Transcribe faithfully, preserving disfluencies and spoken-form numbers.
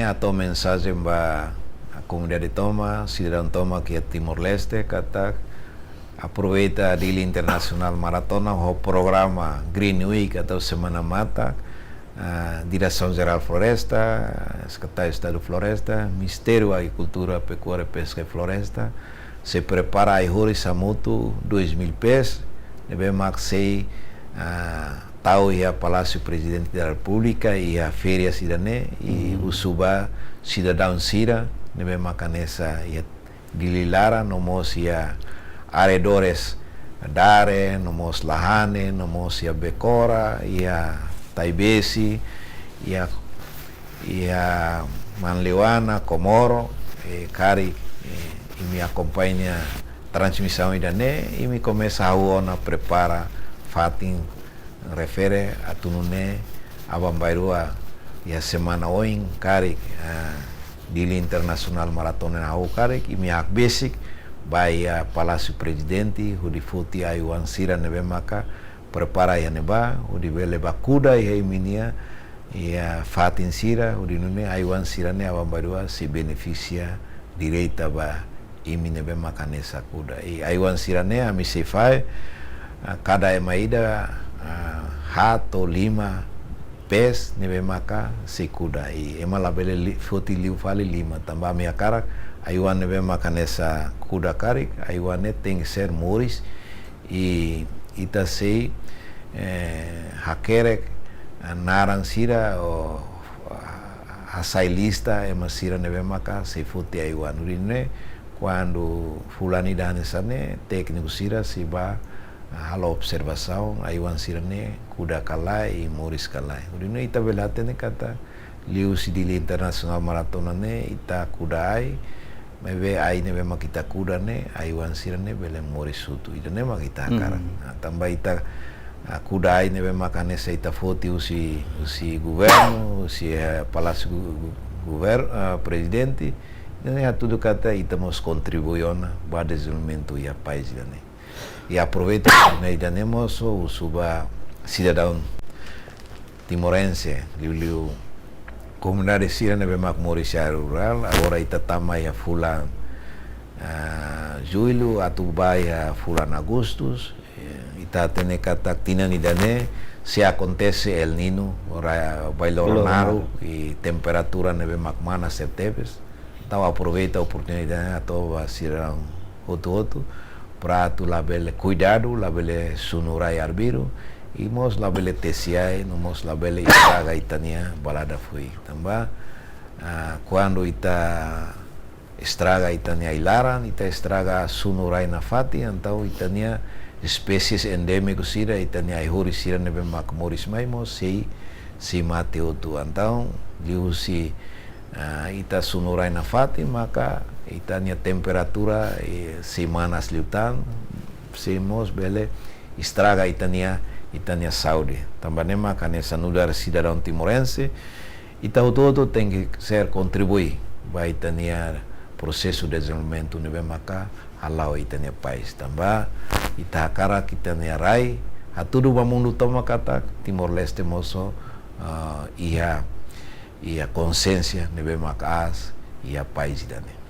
Hato'o mensajen ba komunidade tomak, sidadaun tomak iha Timor-Leste, katak aproveita Dili Internasionál Maratona ho programa Green Week atau Semana Mata, ah, Diresaun Jerál Floresta, Sekretáriu Estadu Floresta, Ministériu Agrikultura, Pekuária, Peska i Floresta, sei prepara ai-horis hamutuk dois mil pés, ne'ebé mak sei, ah, tau iha Palásiu Prezidente da Repúblika iha férias ida-ne'e, i husu ba sidadaun sira ne'ebé mak hanesan iha Dili laran, no mós iha arredores Dare, no mós Lahane, no mós iha Bekora, iha Taibesi, iha, iha Manleuana, Komoro, eh, karik, eh, imi akompaña transmisaun ida-ne'e, imi komesa hahú ona prepara fatin refere atu nune'e aban-bainrua iha semana oin karik, eh, Dili Internasionál Maratona hahú karik, imi hakbesik ba iha Palásiu Prezidente, hodi foti ai-oan sira ne'ebé maka prepara iha ne'ebá, hodi bele ba kuda iha imi-nia, iha fatin sira, hodi nune'e ai-oan sira-ne'e aban-bainrua sei benefisia direta ba imi ne'ebé maka hanesan kuda. I ai-oan sira-ne'e ami sei fahe, ah, kada ema ida, ah, haat to'o lima pés ne'ebé maka sei kuda. I ema labele li-, foti liu fali lima, tanba ami hakarak ai-oan ne'ebé maka hanesan kuda karik, ai-oan ne'e tenke ser moris, i ita sei, eh, hakerek, ah, naran sira ou, ah, hasai lista ema sira ne'ebé maka sei foti ai-oan. Hodi nune'e kuandu fulan ida hanesan ne'e, tékniku sira sei ba, ah, halo observasaun ai-oan sira-ne'e kuda ka lae i moris ka lae. Hodi nune'e ita bele hatene katak liuhusi Dili Internasionál Maratona ne'e ita kuda ai, maibé ai ne'ebé mak ita kuda ne'e, ai-oan sira-ne'e bele moris hotu. Ida-ne'e mak ita hakarak. Hmm. Nah, tanba ita, ah, kuda ai ne'ebé mak hanesan ita foti husi, husi governu, husi, eh, Palásiu Gu-, Gu-, Gover-, ah, Prezidente, ida-ne'e hatudu katak ita mós kontribui ona ba dezenvolvimentu iha país ida-ne'e. I aproveita oportunidade ida-ne'e mós husu ba sidadaun timorense, liuliu komunidade sira ne'ebé mak moris iha área rurál, agora ita tama iha fulan, ah, Jullu, atu ba iha fulan Agostu, eh, ita hatene katak tinan ida-ne'e sei akontese El Niño, ora bailoro Bailoro naruk, naruk. I temperatura ne'ebé mak manas tebetebes. Entaun aproveita oportunidade ne'e hato'o ba sidadaun hotu-hotu, para atu labele kuidadu, labele sunu rai arbiru, i mós labele tesi ai, no mós labele estraga ita-nia balada fuik. Tanba, ah, kuandu ita estraga ita-nia ai-laran, ita estraga sunu rai nafatin, entaun ita-nia espésies endémiku sira, ita-nia ai-horis sira ne'ebé mak moris mai mós sei, sei mate hotu. Entaun liuhusi, ah, ita sunu rai nafatin, maka ita-nia temperatura, eh, sei manas liután, sei mós bele estraga ita-nia, ita-nia saúde. Tanba ne'e maka hanesan nu'udar sidadaun timorense, ita hotu-hotu tenke ser kontribui ba ita-nia prosesu dezenvolvimentu ne'ebé maka hala'o ita-nia país. Tanba ita hakarak ita-nia rai hatudu ba mundu tomak katak Timor-Leste mós, ah, iha, iha konsiénsia ne'ebé mak aas iha país ida-ne'e.